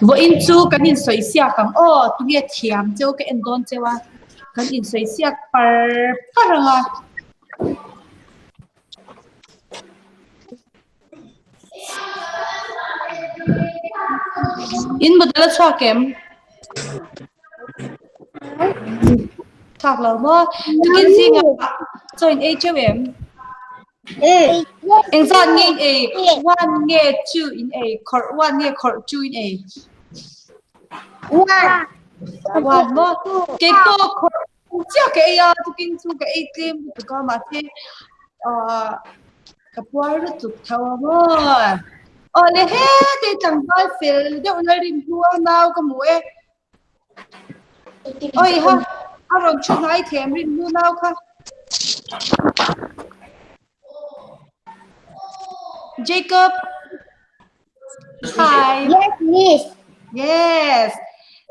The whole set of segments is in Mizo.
Vawiin chu kan insawi siak ang aw, tunge thiam cheu ka en dawn cheu a, kan insawi siak par par ang a. In model a chhuak em? Chhuak lo maw? Tukin zingah chaw in ei teuh em? Engzat nge in ei? One nge two in ei? Khawrh one nge khawrh two in ei? One. One maw? Kei pawh khawrh chiah ka ei a, tukin chu ka ei tlem lutuk a, mahse ah ka puar lutuk tho a maw? Aw le hete tlangval fel deuh la rin hnu a nau ka hmu e. Oi ha, a rawn thu hnai them rin hnu nau kha. Jacob. Hi. Yes, miss. Yes.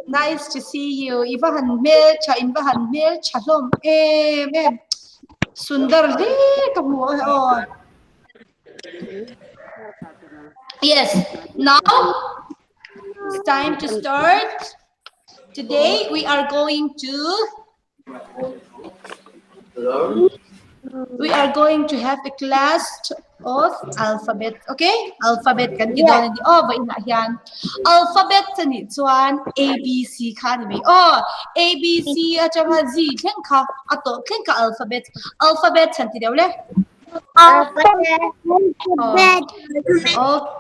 Nice to see you. I va han hmel tha, in va han hmel tha hlawm em em. Sundar hle ka hmu a aw. Yes. Now it's time to start. Today we are going to We are going to have a class of alphabet. Okay? Alphabet kan ti dawn a ni. Aw, vawiinah hian alphabet a nih chuan A, B, C kha a ni mai. Aw, A, B, C atanga Z thleng kha a tawh thleng kha alphabet. Alphabet han ti deuh le. Alphabet.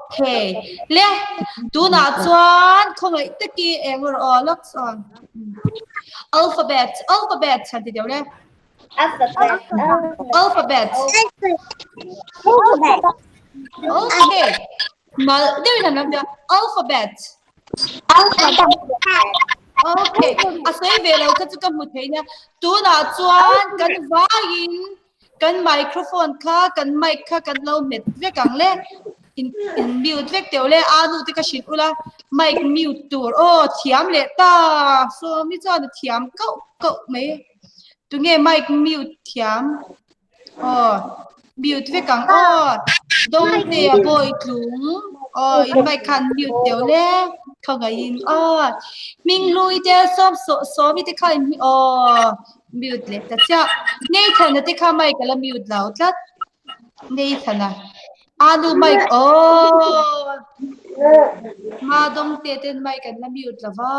Okay. Le, tunah chuan khawngaih taki eng rawh aw, locks on. Alphabet, alphabet han ti deuh le. Alphabet. Alphabet. Alphabet. Okay. Mal deuhin han lam deuh. Alphabet. Alphabet. Okay. A sawi ve lo kha chu ka hmu thei nia. Tunah chuan kan vaiin Kan microphone kha kan mic kha kan lo hmet vek ang le in in mute vek teuh le a nu te ka hrilh ula mic mute tur aw thiam leh ta sawmi chuan a thiam kauh kauh mai tunge mic mute thiam aw mute vek ang aw dawngte a bawi tlung aw in mic khan mute teuh le khawngaihin aw hming hlui te sawm sawmi te kha in aw. Mute leh ta chiah. Nathan-a te kha mic a la mute lo tlat. Nathan-a. Anu mic oh. Ma dawng te ten mic an la mute lo va.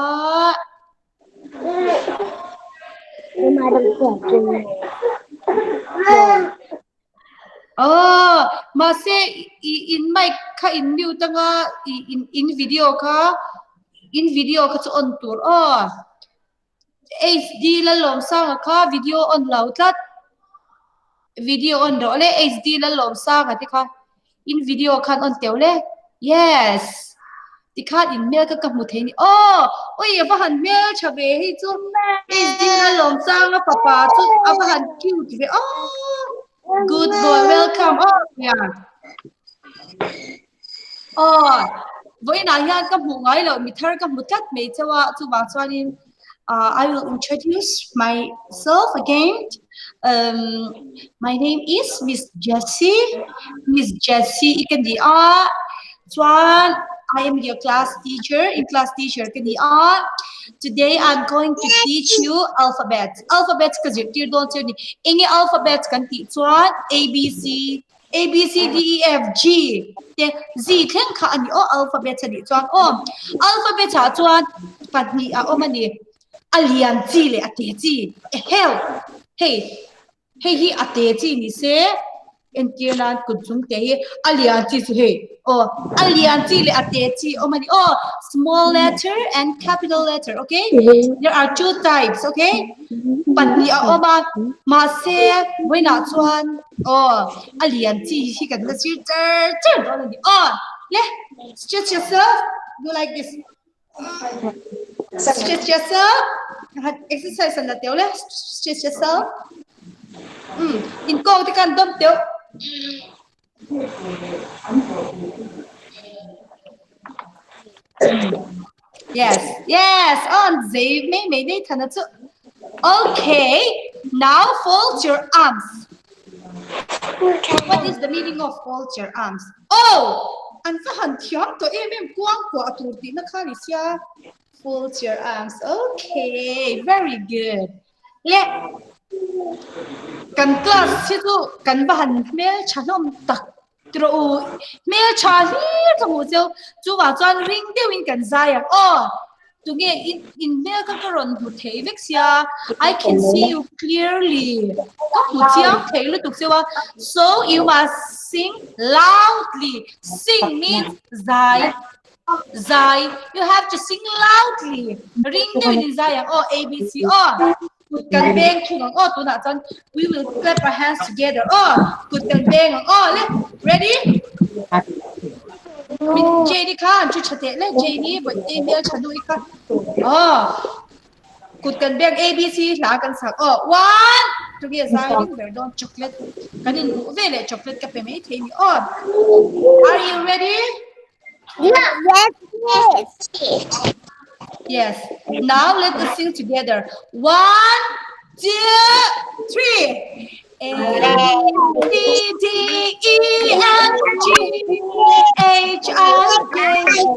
Oh, mahse i in mic kha in mute anga i in in video kha in video kha chu on tur aw. HD Lalawmsanga kha video on lo tlat video on rawh le HD Lalawmsanga te kha in video khan on teuh le yes tikhan in hmel kha ka hmu thei ni aw ui a va han hmel tha ve hei chu HD Lalawmsanga fapa chu a va han cute ve aw good boy welcome aw yeah Aw, vawiinah hian ka hmuh ngai loh mi thar ka hmu tlat mai chauh a, chuvang chuanin ah I will introduce myself again. Um, my name is Miss Jessie, Miss Jessie i ka ni a, chuan I am your class teacher, in class teacher ka ni a. Today I'm going to teach you alphabet. Alphabet ka zirtir dawn chu a ni. Enge alphabet kan tih chuan A, B, C, A B C D E F G te Z thleng kha a ni aw alphabet a nih chuan aw alphabet ah chuan pahnih a awm a ni a lian chi leh a te chi eheu hei hei hi a te chi ni se entir nan kut chung te hi a lian chi chu hei aw a lian chi leh a te chi awm a ni aw small letter and capital letter okay there are two types okay pahnih a awm a mahse vawiinah chuan Aw, a lian chi hi kan la sir char char dawn a ni. Aw, le, stretch yourself, do like this. Stretch yourself, exercise an la teuh le, stretch yourself. Um, in kawng te khan dawm teuh. Yes, yes, on zei mei mei nei thana chu. Okay, now fold your arms. What is the meaning of fold your arms? Oh, An va han thiam tawh em em kuangkuah tur tihna kha ni sia. Fold your arms. Okay, very good. Le kan class hi chu kan va han hmel tha hlawm tak tiraw u. Hmel tha hlir ka hmuh cheu. Chuvah chuan ring deuhin kan zai ang aw. Tunge in in hmel kha ka rawn hmu thei vek sia. I can see you clearly. Ka hmu chiang thei lutuk cheu a. So you must sing loudly. Sing means zai. Zai. You have to sing loudly. Ring deuhin in zai ang aw. A B C aw. Kut kan beng thung ang aw. Tunah chuan we will clap our hands together aw. Kut kan beng ang aw. Le ready? Min Jane kha an chu tha teh le Jane bawihte hmel tha nu i kha. Aw. Kut kan beng A B C hla kan sak aw. One tunge zai ring ber dawn chocolate kan in hmuh ve leh chocolate ka pe mai thei ni aw. Are you ready? Yes, yes. Yes. Now let us sing together. One, two, three. A B C D E F G H I J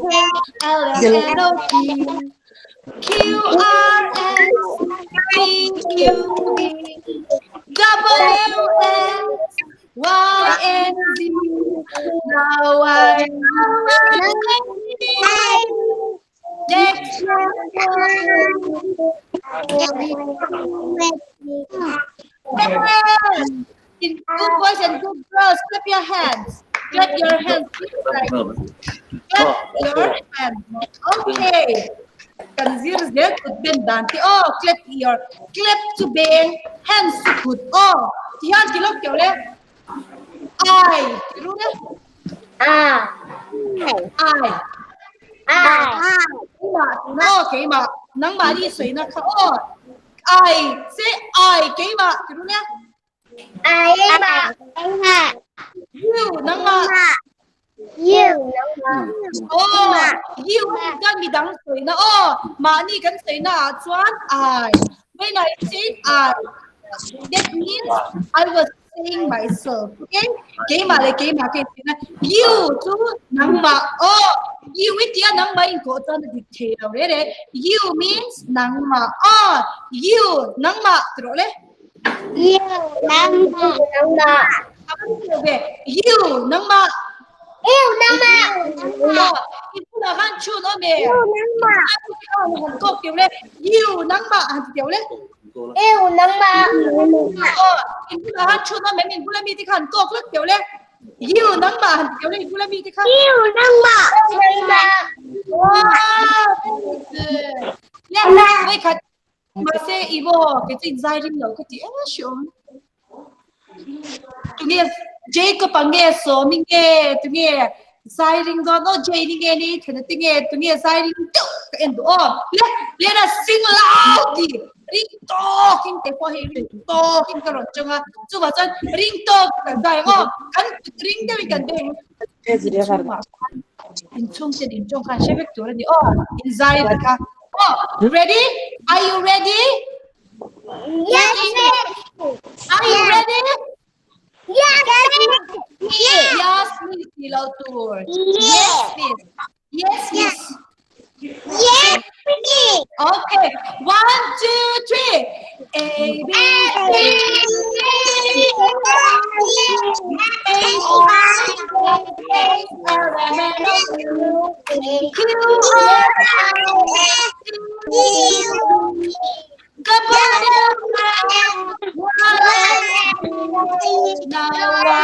K L M N O P Q R S T U V W X Y and Z. Now I Next. In good boys and good girls, clap your hands. Clap your hands. Clap your hands. Okay. Kan zir zel kut ben dan ti oh clap your clap to beng hands to kut oh ti hian ti lawk teuh le I ti ru le A. I A. keimah tuna aw keimah nangmahni sawina kha aw I say I keimah ti ru le I. You nangmah You. Oh, you kan midang sawina aw mahni kan sawina ah chuan I when I said I that means I was saying myself okay keimah leh keimah ka insawi na you chu nangmah aw you i tia nangmah in kawh chuan a dik thei lo reh reh you means nangmah aw you nangmah ti rawh le You nangmah. Nangmah. A va ni lo ve. You nangmah. You nangmah. Aw, i bulah khan chhun awm e. You nangmah. Han kawk teuh le. You nangmah han ti teuh le. You nangmah. Aw, in bulah khan chhun awm em in bula mi te kha han kawk lek teuh le. You nangmah han ti teuh le in bula mi te kha. You nangmah. Nangmah. Wow, very good. Le, vawikhat Mahse i maw kei chu inzai ring lo ka ti em a hriawm. Tunge Jacob-a nge Sawmi nge tunge zai ring dawn aw Jane-i nge ni Thena te nge tunge zai ring deuh ka en duh aw. Le let us sing loudly ring tawkin te pawh hei ring tawkin ka rawn chawng a chuvah chuan ring tawk kan zai ang aw kan kut ring deuhin kan beng inchhungah khan inchhung ten inṭawng khan hre vek tur a ni aw inzai ri kha aw ready are you ready Yes, miss. are you ready Yes, miss. yes miss ti lo tur yes miss yes miss Yes, miss. okay one two three A B C H I J K L M N O P Q R S T U W X Y Now I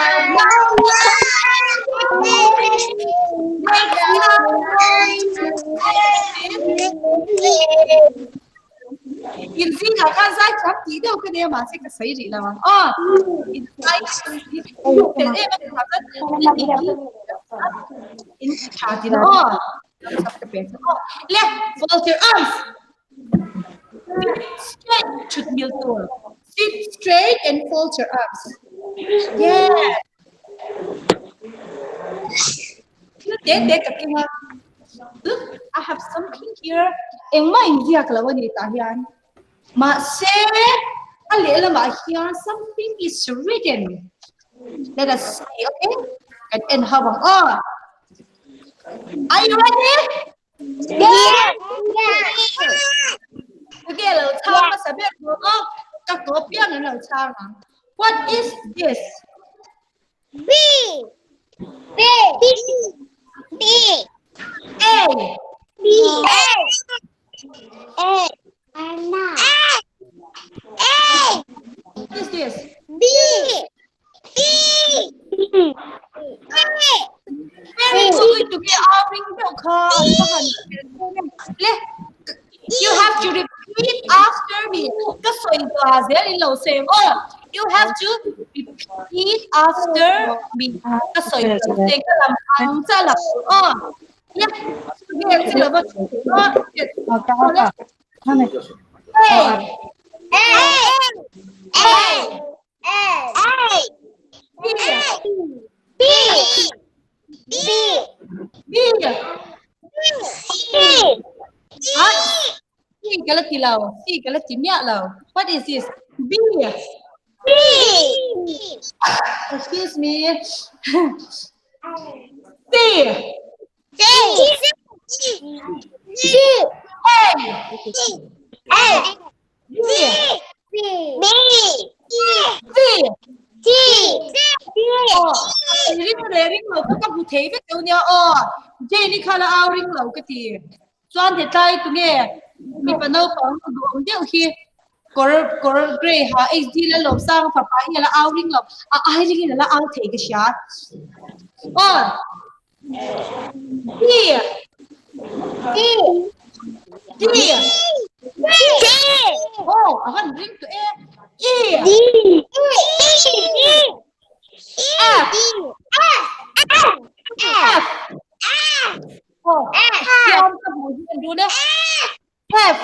In zingah khan zai thiam tih deuh ka nia mahse ka sawi rih lo ang aw. In zai fel em a ni in tha tin aw. Le fold your arms. Sit straight thut mil tur. Sit straight and fold your arms. Yes. Thil te te ka keng a. Look, I have something here. Engmah inziak lo a ni tah hian. Mahse, a lehlamah hian something is written. Let us see, okay? Kan en ho ang aw. Are you ready? Yes. Okay, lo chang hmasa ber tur aw. Ka ko piang in lo chang ang. What is this? B. B. B. A. B. A. A. A. What is this? B. B. A. Very good to get our ring deuh kha an va han le you have to repeat after me ka sawi tua zel in lo sem aw you have to repeat after me ka sawi tua te ka lam ang cha la aw le nge chi lo va aw le A A. A A. B B. B. B C. Ah, C ka la ti lo C ka la ti miah lo what is this B B. Excuse me C C. C. A A. B B. B. C C. Aw ring leh ring lo kha ka hmu thei vek lo nia aw Jane i kha la au ring lo ka ti chuan hetlai tunge mipa naupang duhawm deuh hi kawr kawr grey ha HD la lawm sang fapa hi a la au ring lo a ai ring in a la au thei ka hria aw D D. D D. Aw a han ring tawh e E D. E. F F. F aw siam ka hmuh hi an dun e F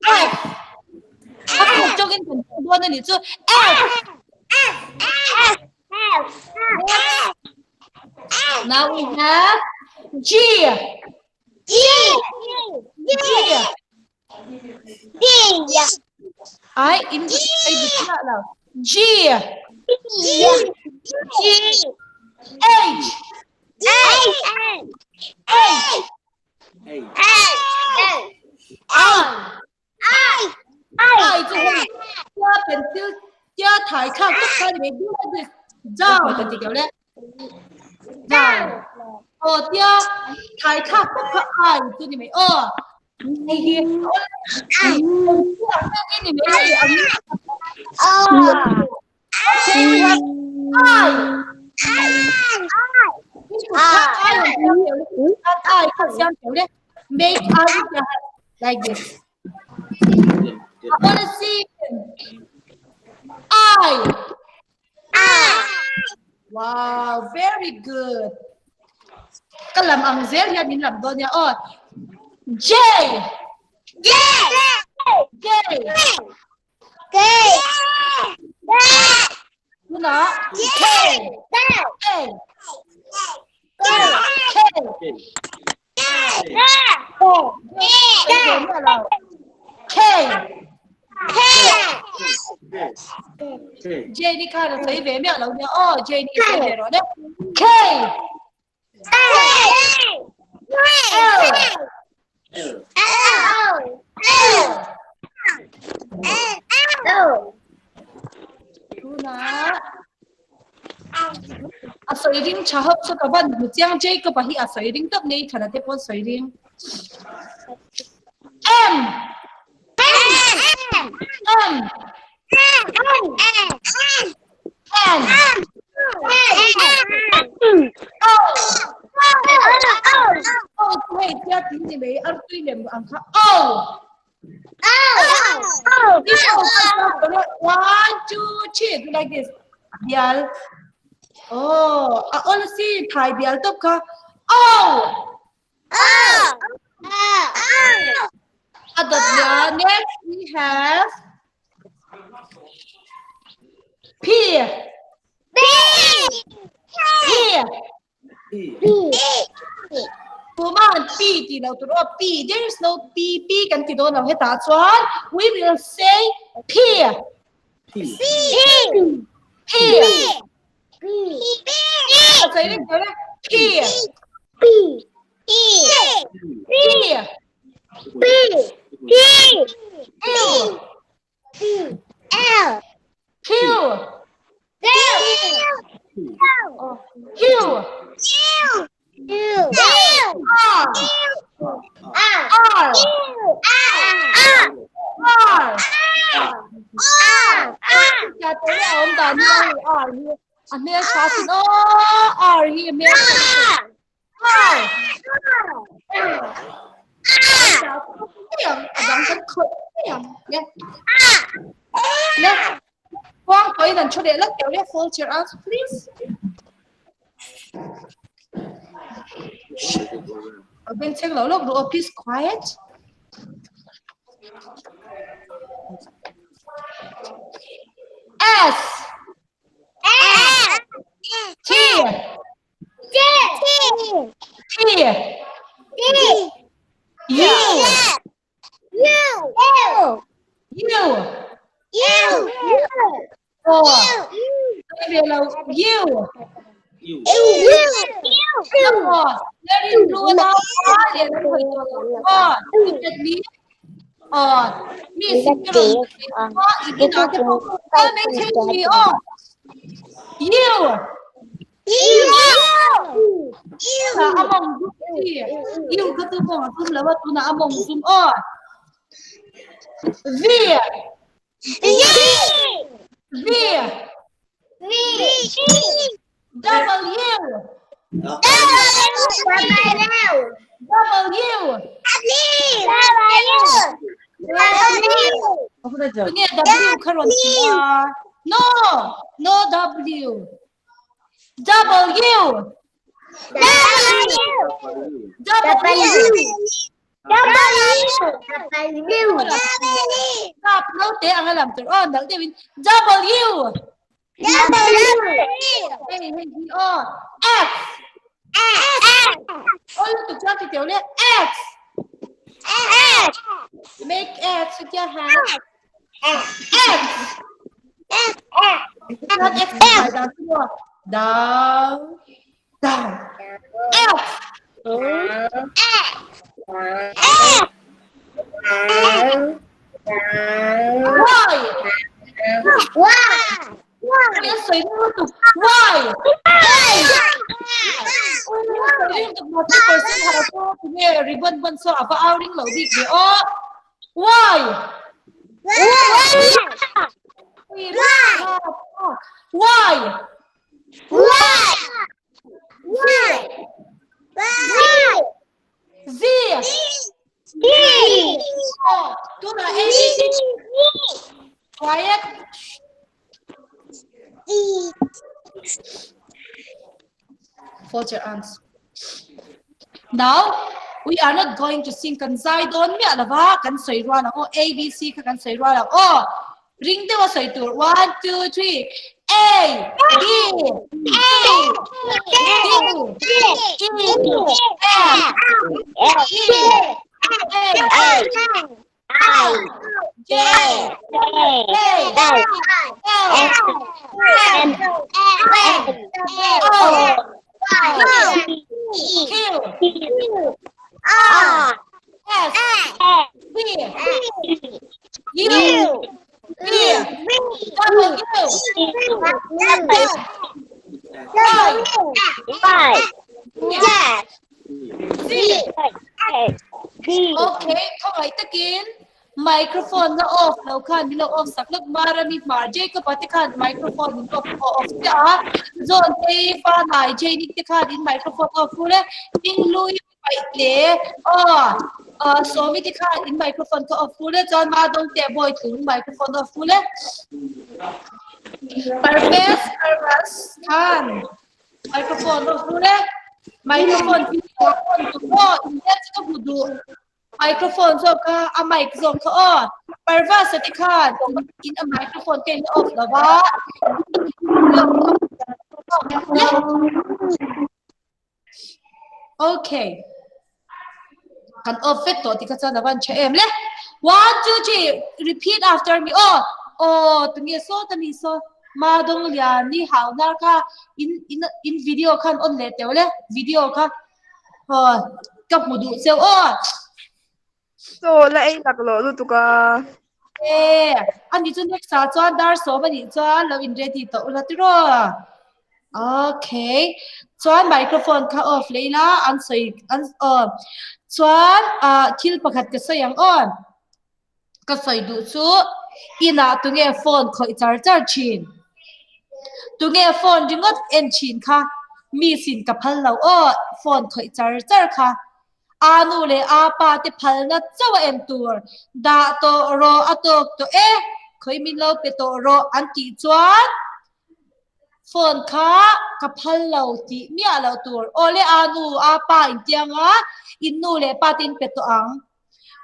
F a kut tawngin kan hmuh dawn a nih chu F Now we have G G G G Ai in ai dik lah lo G G H H H I I chu hei tia pencil tia thai thlak tak kha ni mai do like this down kan ti keuh le down aw tia thai thlak tak kha I chu ni mai aw hei hi pencil ni mai hei ang Okay, we have I. I Make I with your hand like this. I want to see I. Wow, very good. Ka lam ang zel hian min lam dawn nia aw. J. J. J. Tunah K. A. K. K. J ni khan a sawi ve miah lo nia aw J ni a sawi ve rawh le. K. Tunah a sawi ring tha hawp chu ka van hmu chiang Jacob a hi a sawi ring tawp nei thana te pawh sawi ring. M M N O O chu hei tia tin ni mai artui lem ang kha O This O one two three do like this bial oh a awl si thai bial tawp kha O A dawt nia next we have P P Tuman P ti lo tur aw P there is no P P kan ti dawn lo hetah chuan we will say P P A sawi reng tawh le P P E P P T Q L Q Q Q R R R R R R Ya te le awm dan hi a R hi a hmel tha sin aw R hi a hmel tha R a dang kan khawih mai ang le le kuang pawhin an thu leh lak teuh le fold your arms please a beng chheng lo lawk ru aw please quiet S T T U U O ve lo U V V W W Tunge W kha rawn ti a No no W W W Tap no te ang alam tur aw nalh deuhin W Hei hei hi aw X Aw lutuk chuan ti teuh le X Make X with your hand X Chuan X kai dan chu maw Down Down X Y Cái sấy lutuk Y Ui lutuk mà cái person ha ko tunge ribbon ban so ava ouring lo bik ve aw Y Ui Y Z Oh, tuna A B C Quiet. Fold your arms. Now, we are not going to sing kan zai dawn miah lova kan sawi rual ang aw A B C kha kan sawi rual ang aw ring deuh a sawi tur one two three A B C D E F G H I J K L M N O P Q R S T U V W Y Okay, khawngaih takin microphone la off lo khan min lo off sak lawk Marami hmar Jacob a te khan microphone in off off chiah a John te fa nai Jane te khan in microphone off ru le Hminglui paih hle aw Sawmi te khan in microphone kha off ru le chuan Madawng te Bawi tlung microphone off ru le Parvez Parvaz khan Microphone off ru le. Microphone hi on tu aw in hian chu ka hmu duh. Microphone zawk kha a mic zawk kha aw. Parvas a te khan in a microphone te in off lo va. Okay. Kan off vek tawh tikha chuan a van tha em le. One, two, three, repeat after me. Aw, aw, tunge saw ta ni saw. Ma dawng lian ni hau nar kha in in in video khan on leh teuh le video kha. Aw, ka hmu duh cheu aw. Chaw la ei laklawh lutuk a. E, ani chu next ah chuan dar sawm anih chuan lo in ready tawh ula tiraw. Okay. Chuan microphone kha off leh ila an sawi an aw. Chuan ah thil pakhat ka sawi ang aw. Ka sawi duh chu inah tunge phone khawih char char thin. Tunge phone ringawt en thin kha mi sin ka phal lo aw phone khawih char char kha. A nu leh a pa te phalna chauh a en tur dah tawh rawh a tawk tawh e khawi min lo pe tawh rawh an tih chuan phone kha ka phal lo tih miah loh tur. Awle a nu a pa intianga in nu leh pa te in pe tawh ang.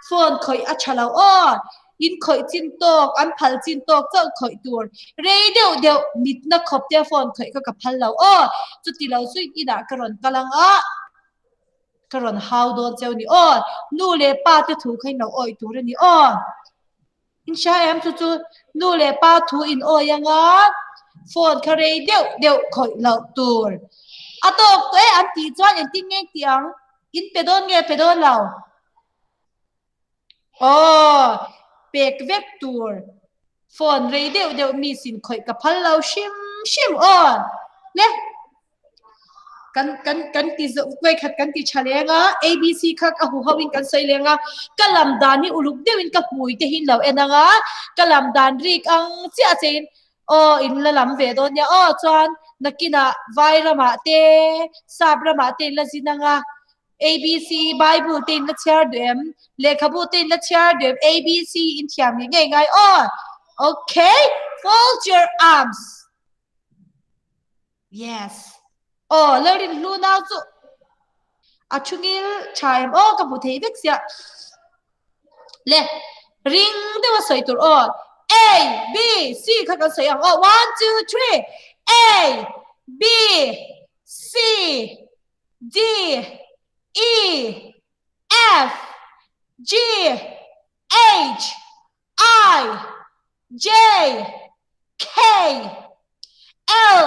Phone khawih a tha lo aw. In khawih chin tawk, an phal chin tawk chauh khawih tur. Rei deuh deuh mitna khawp te phone khawih kha ka phal lo aw. Chuti lo chu inah ka rawn kal ang a, ka rawn hau dawn cheu ni aw. Nu leh pa te thu kha in lo awih tur a ni aw. In hria em chu chu nu leh pa thu in awi ang a, phone kha rei deuh deuh khawih loh tur. A tawk tawh e an tih chuan engtin nge tih ang? In pe dawn nge pe dawn lo? Aw, pek vek tur. Phone rei deuh deuh mi sin khawih ka phal lo hrim hrim aw. Le. Kan kan kan ti zo kuai khat kan ti tha leng a ABC kha ka hu ho in kan sawi leng a ka lam dan hi uluk deuh in ka hmui te hi lo en ang a ka lam dan rik ang chiah che in aw in la lam ve dawn nia aw chuan nakinah vai ramah te sap ramah te in la zin ang a ABC Bible te in la chhiar duh em lehkhabu te in la chhiar duh em ABC in thiam ngei ngei ngai aw okay fold your arms Yes. Aw, Lalrin hlu nau chu a thu ngil tha em aw ka hmu thei vek sia. Le, ring deuh a sawi tur aw. A, B, C kha kan sawi ang aw. 1, 2, 3. A, B, C, D, E, F, G, H, I, J, K, L,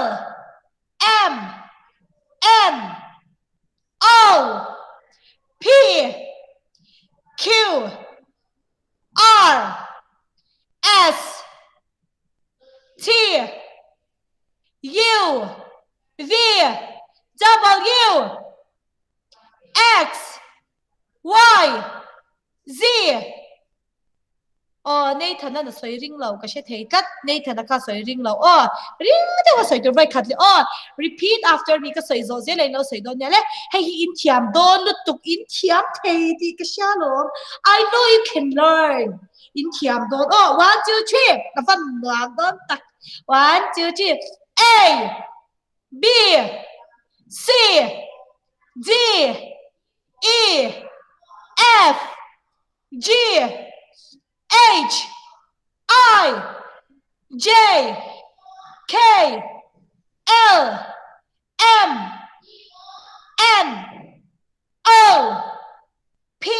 M, N, O, P, Q, R, S, T, U, V, W, X, Y, Z. Aw, Nathan-a na sawi ring lo, ka hre thei tlat. Nathan-a kha sawi ring lo. Aw, ring deuh a sawi tur vai khat leh. Aw, repeat after me ka sawi zawh zel a in lo sawi dawn nia le. Hei hi in thiam dawn lutuk, in thiam thei tih ka hria alawm. I know you can learn. In thiam dawn. Aw, one, two, three. Ka van nuam dawn tak. One, two, three. A, B, C, D, E, F, G, H, I, J, K, L, M, N, O, P,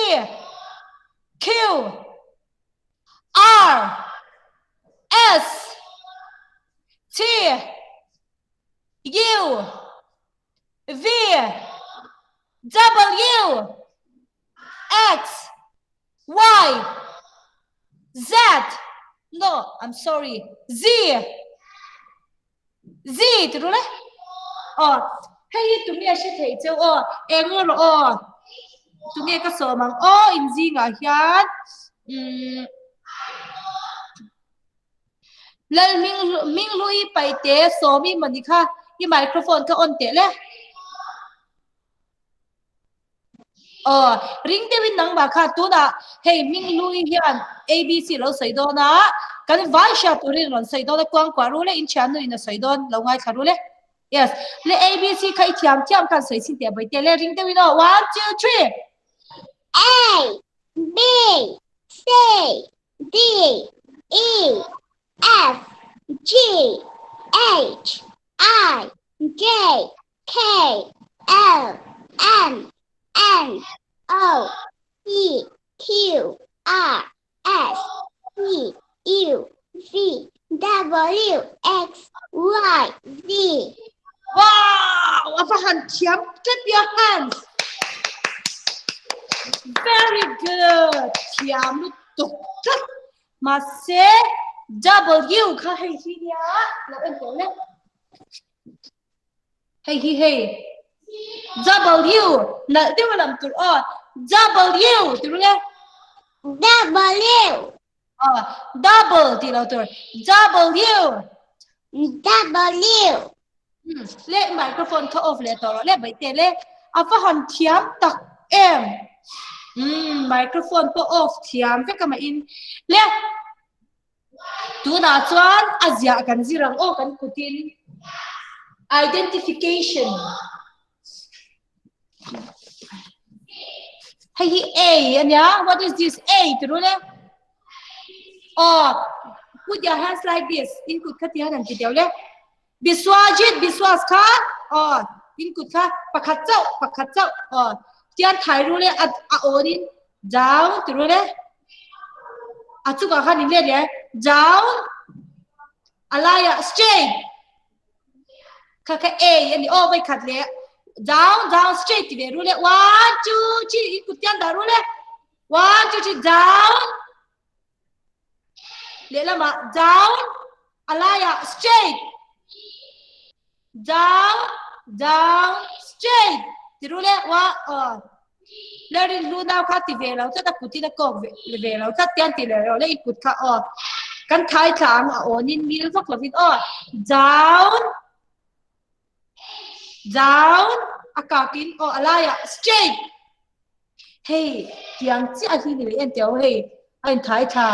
Q, R, S, T, U, V, W, X, Y, Z. No, I'm sorry. Z. Z ti ru le. Aw, hei hi tunge a hre thei cheu aw. Eng rawh aw. Tunge ka sawm ang aw in zingah hian. Um, Lal hming hming hlui paihte sawmi mawni kha i microphone kha on teh le. Aw, ring deuhin nangmah kha tunah hei hming hlui hian ABC lo sawi dawn a, kan vai hriat turin rawn sawi dawn a, kuangkuah ru le, in thiannu in a sawi dawn, lo ngaithla ru le. Yes, le ABC kha i thiam thiam khan sawi chhin teh bawi teh le, ring deuhin aw, one, two, three. A, B, C, D, E, F, G, H, I, J, K, L, M, N, O, P, Q, R, S, T, U, V, W, X, Y, Z. Wow! A va han thiam tlat your hands. Very good. Thiam lutuk tlat. Mahse W kha hei hi nia lo en tawh le. Hei hi hei. W nalh deuh a lam tur aw. W ti ru le. W. Aw double tih lo tur. W. W. Hmm. Le microphone kha off leh tawh rawh le baihte le. A va han thiam tak em. Hmm, microphone pawh off thiam vek a mah in. Le tunah chuan a ziah kan zir ang aw kan kutin identification. Hei hi A ania. What is this? A ti ru le. Oh, put your hands like this. In kut kha tihan an ti deuh le. Biswajit Biswas kha oh, in kut kha pakhat chauh pakhat chauh oh, tian thai ru le a a on in down ti ru le. A chungah khan in let le down a laiah straight kha kha A ani aw vai khat le down down straight ti ve ru le one two three in kut tian dah ru le one two three down lehlamah down a laiah straight down down straight ti ru le wa aw le rin lu nau kha ti ve lo tlat a kut in a kawk ve ve lo tlat tian ti leh rawh le i kut kha aw kan thai thla ang a awn in mil vak lovin aw down down a kak in aw a laiah straight hei tiang chiah hi ni leh en teh hei a in thai thla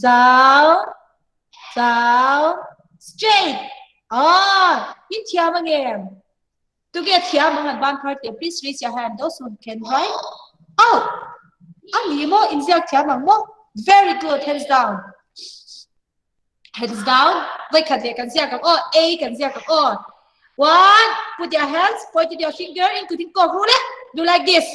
down down straight aw in thiam angem To get thiam ang an ban phar teh please raise your hand those who can write. Oh! A ni maw inziak thiam ang maw? Very good, hands down. Hands down. Vai khat leh kan ziak ang aw. A kan ziak ang aw. One, put your hands, point with your finger in kutin kawk ru le. Do like this.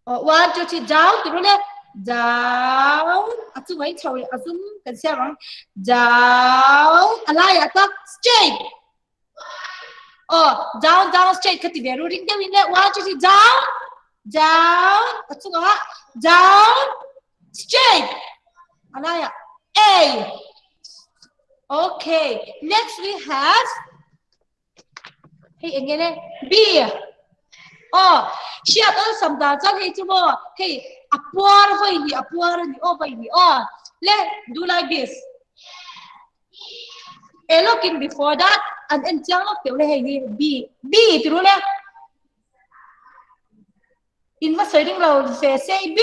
Oh, one, two, three, down, ti ru le. Down. A chung ai chho a zum kan siam ang. Down. A laiah tak straight. Oh, down, down, straight kha ti ve ru ring deuh in le one, two, three, down, down, a chungah down, straight. A laiah A. Okay, next we have hei eng nge le B. Oh, hriat awlsam dan chuan hei chu maw hei a puar vawi ni a puar a ni aw vawi ni aw le do like this. E looking before that, an en chiang lawk teuh le hei hi B, B ti ru le. In va sawi ring lo fe se B.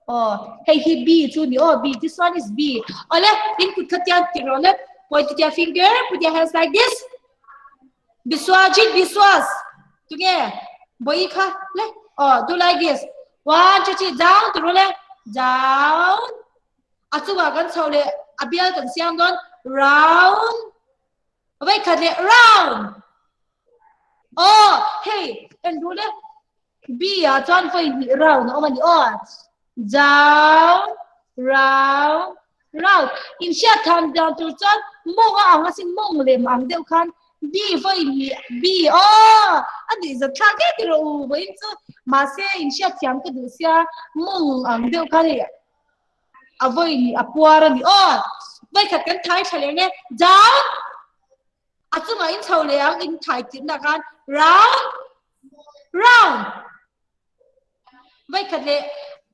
Oh, hei hi B chu ni oh B this one is B. Ole, in kut kha tiang ti ro le. Point to your finger, put your hands like this. Biswajit Biswas. Tunge, boi kha le. Oh, do like this. One, two, three, down ti ru le. Down. A chungah kan chho leh a bial kan siam dawn round vai khat leh round aw hei en ru le B ah chuan vawi hnih round a awm a ni aw down round round in hriat tham dan tur chuan mawng a ang asin mawng lem ang deuh khan B vawi hnih B aw a nih zat thlak e tiraw u vawiin chu mahse in hriat thiam ka duh sia mawng ang deuh khan hei A vawi nih a puar a ni aw. Vawi khat kan thai tha leh nge. Down. A chungah in chho leh ang in thai tirhna khan round round. Vawi khat leh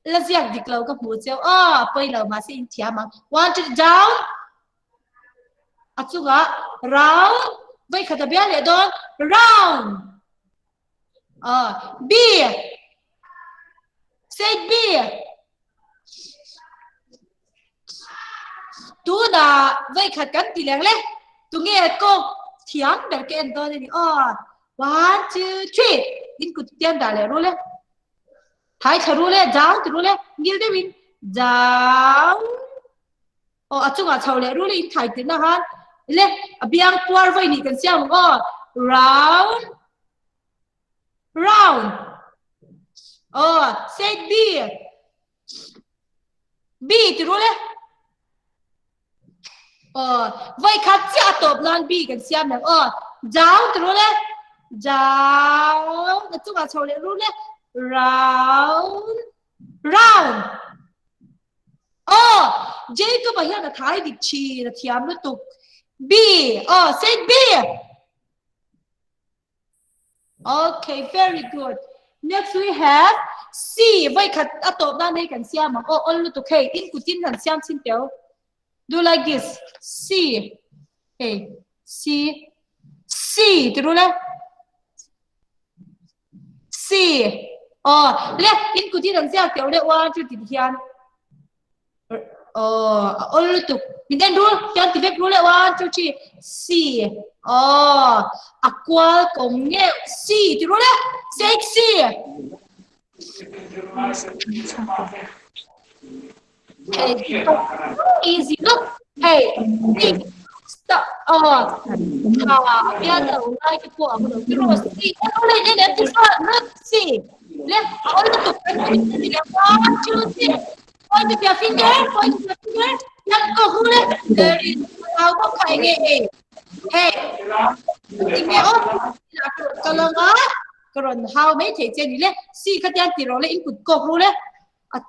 la ziak dik lo ka hmu cheu aw pawi lo mahse in thiam ang. One two down. A chungah round. Vawi khat a bial leh dawn round. Aw B. Say B. Tuna vei khat kan ti leng le. Tunge kawk thiam ber ka en dawn a ni aw. One, two, three. In kut tian dah leh ru le. Thai thla ru le, down ti ru le. Ngil deuhin down. Aw, a chungah chho leh ru le in thai tirna khan le a biang puar vawi nih kan siam ang aw. Round. Round. Oh, say B. B ti ru le. Oh, voi khat chiah a tawp nan B kan siam lang. Oh, down ti ru le. Down. A chungah chho leh ru le. Round. Round. Aw, Jacob-a hian a thai dik thin, a thiam lutuk. B. Aw, say B. Okay, very good. Next we have C. Vai khat a tawp nan hei kan siam ang. Aw, awl lutuk hei. In kutin kan siam chin teu. Do like this. C. Hey, C. C. Ti ru le. C. Aw, le in kutin an ziak teu le 1 2 ti hian. Aw, a awl lutuk. Min en rul, hian ti vek rul le 1 2 3 C. Aw, a kual kawm nge C ti rul le. Say C. Hey, easy look. Hey, C. Stop. Aw, ha, bian lo lai te pawh ang lo. Ti rawh C. En rul le, en en ti rawh. C. Le, a awl lutuk. 1 2 3. Point to your finger, point to your finger. Yan ko hule. Very how ko kai nge e. Hey. Ti nge o. Kalanga. Karon how me thei che ni le. Si kha tian ti ro le in kut kok ru le.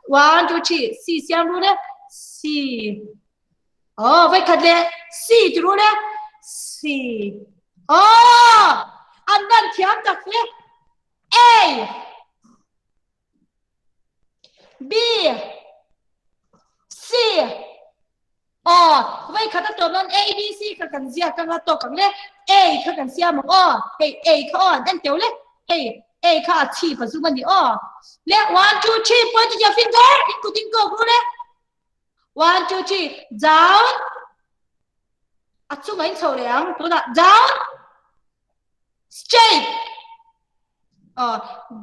1 2 3 si siam ru le. Si. Oh, vai khat le. Si ti ru le. Si. Oh, an van thiam tak le. A. B C Aw vei khat a tawp nan A B C kha kan ziak anga tawk ang le A kha kan siam ang aw hei A kha aw an en teu le hei A kha a chhip a zum a ni aw le 1 2 3 point to your finger in kut in kawk ru le 1 2 3 down a chungah in chho leh ang tunah down Straight. Oh,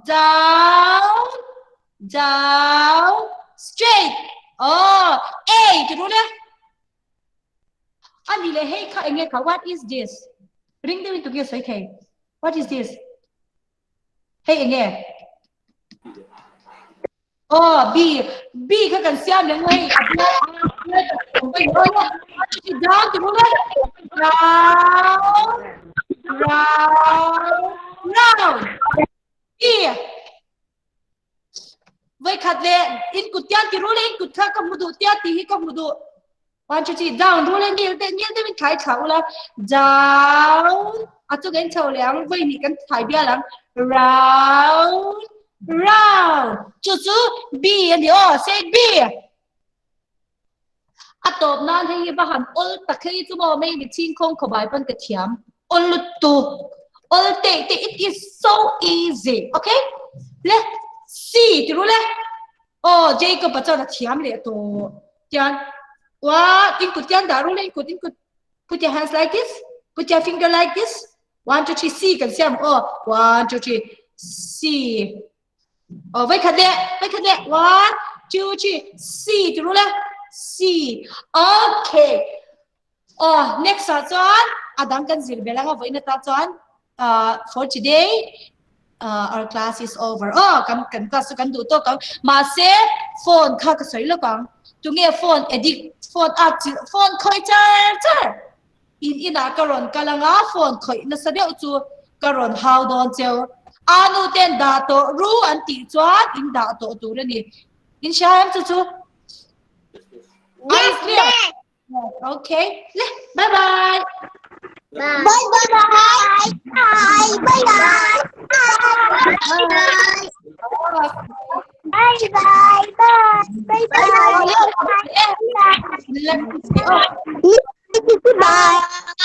down, down, straight. Oh, A ti ru le. Ani le hei kha enge kha what is this? Ring deuhin tu nge sawi thei. What is this? Hei enge? Oh, B. B kha kan siam leh hei. Down ti ru le. Round, round, round. B. Voi khat le in kut tian ti ru le in kut kha ka hmu duh tia ti hi ka hmu duh. One, two, three, down ru le nil te nil te min thai thla ula. Down. A chu kan chho le ang voi ni kan thai bial ang. Round, round. Chu chu B ani aw, say B. A tawp nan hei hi va han ol tak hei chu maw mei mi ching khawng khawbai pawn ka thiam. Ol lutuk. Ol te te it is so easy. Okay? Le C ti ru le. Aw Jacob a chuan a thiam leh tawh. Tian wa in kut tian dah ru le in kut in kut put your hands like this put your finger like this 1 2 3 C kan siam aw 1 2 3 C aw vai khat leh vai khat leh 1 2 3 C ti ru le C okay aw next ah chuan adang kan zir bel anga voina ta chuan uh, for today uh, our class is over oh kan kan class chu kan duh tawk ang mahse phone kha ka sawi lawk ang tunge phone addict phone a chi phone khawih char char in inah ka rawn kal anga phone khawih nasa deuh chu ka rawn hau dawn cheu a nu ten dah tawh ru an tih chuan in dah tawh tur a ni in hria em chu chu Yes, clear Okay. Bye bye. Bye bye. Bye bye. Bye bye. Bye bye. Bye bye. Bye. Bye. Bye.